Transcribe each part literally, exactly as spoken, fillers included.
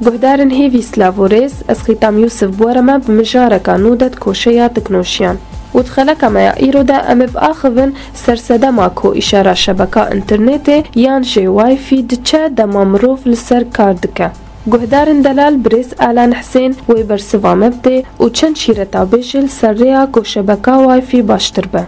Guhdarên hêvî, silav û rêz, ez Xîtam Yûsif bi we re me bi mijareka nû de di koşeya teknolojiyan. Û di xeleka me ya îro de em ê biaxivin ser sedema ku îşara şebeka înternetê yan jî Wi-Fi diçe dema mirov li ser kar dike. Guhdarên delal, birêz Alan Hisên wê bersiva me bidê û çend şîreta bê jî li ser rêya ku şebeka Wi-Fi baştir be.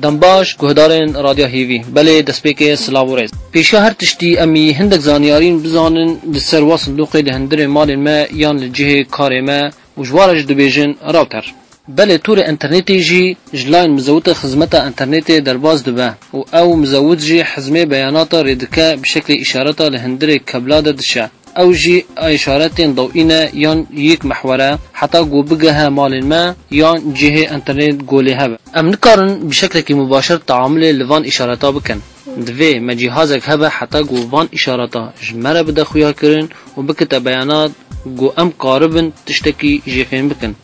Dem baş, guhdarên Radya Hêvî. Belê, destpêkê silav û rêz. Pêşiya her tiştî em ê hindek zanyarîn bizanin li ser wa sindoqê li hundirê malên me yan li cihê karê me û ji wa re jî dibêjin rawter. Belê, torê înternetê jî ji layên mizewita xizmeta înternetê derbas dibe û ew mizewit jî hizmê beyanata rê dike bi şeklê îşareta li hundirê kebla de diçe. Ew jî îşaretên dawî ne yan yek mehwer e, heta ku bigehe malên me yan cihê înternet ku lê hebe. Em nikarin bi şeklekî mubaşir teamulê li van îşareta bikin. Divê me cîhazek hebe heta ku van îşareta ji me re bide xuyakirin û bikite beyanat ku em karibin tiştekî jê fêm bikin.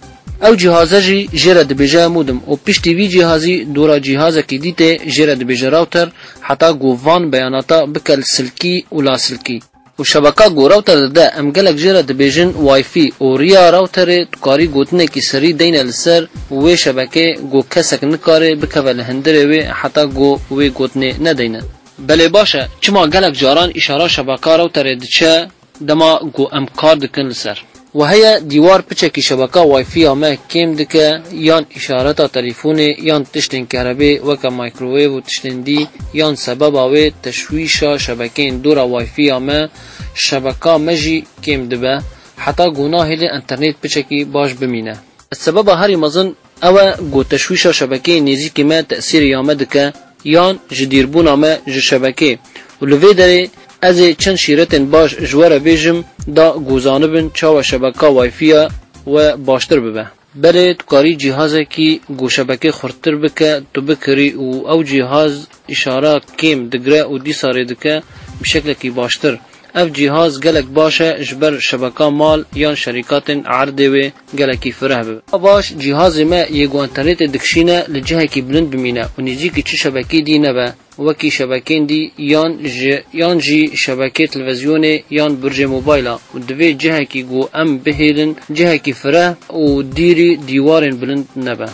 Ew cîhaze jî jê re dibêje modem û piştî vî cîhazî dora cîhazekî dî tê jê re dibêje rawter, heta ku van beyanata bike li silkî û lasilkî. Û şebeka ku rawter dide, em gelek jê re dibêjin Wi-Fi û riya rawterê tu karî gotinekî serî deyne li ser wê şebekê ku kesek nikare bikeve li hundirê wê heta ku wê gotinê nedeyne. Belê baş e, çima gelek caran îşara şebeka rawterê diçe dema ku em kar dikin li ser? We heye dîwar piçekî şebeka Wi-Fi ya me kêm dike, yan îşareta telîfonê, yan tiştên kerebê weke microwave û tiştên dî, yan sebeba wê teşwîşa şebekeyên dora Wi-Fi ya me, şebeka me jî kêm dibe, heta ku nahêle înternet piçekî baş bimîne. Sebeba herî mezin ew e ku teşwîşa şebekeyên nêzîkî me tesîrê ya me dike, yan ji dîrbûna me ji şebekê. Û li vê derê ez ê çend şîretên baş ji we re bêjim, da ku zanibin çawa şebeka Wi-Fi ya we baştir bibe. Belê, tu karî cîhazekî ku şebekê xurttir bike, tu bikirî û ew cîhaz îşara kêm digre û dîsa rê dike bi şeklekî baştir. Ev cîhaz gelek baş e ji ber şebeka mal yan şerîkatên erdê wê gelekî fireh bibe. Baş, cîhazê me yê ku înternetê dikişîne li cihekî bilind bimîne û nêzîkî çi şebekê dî nebe, wekî şebekên dî yan ji, yan jî şebekê televîzyonê yan bircê mobayla û divê cihekî ku em bihêlin cihekî fireh û dîrî dîwarên bilind nebe.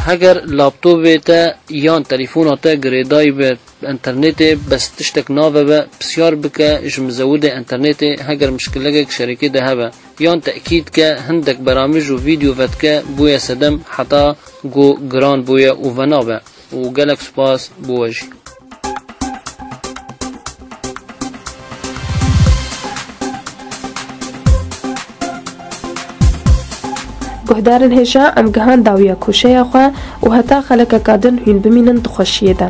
Heger laptopê te yan telefona te girêdayî be bi înternetê, bes tiştek navebe, pisyar bike ji mizewidê înternetê heger mişkilekek şerîkê de hebe. Yan tekîd ke hindek beramij û vîdeo vedike bûye sedem heta ku giran bûye û venabe. Û gelek spas bo we jî. Guhdarên hêja, em gihan dawiya koşeya xwe û heta xelekeka din hûn bimînin di xweşiyê de.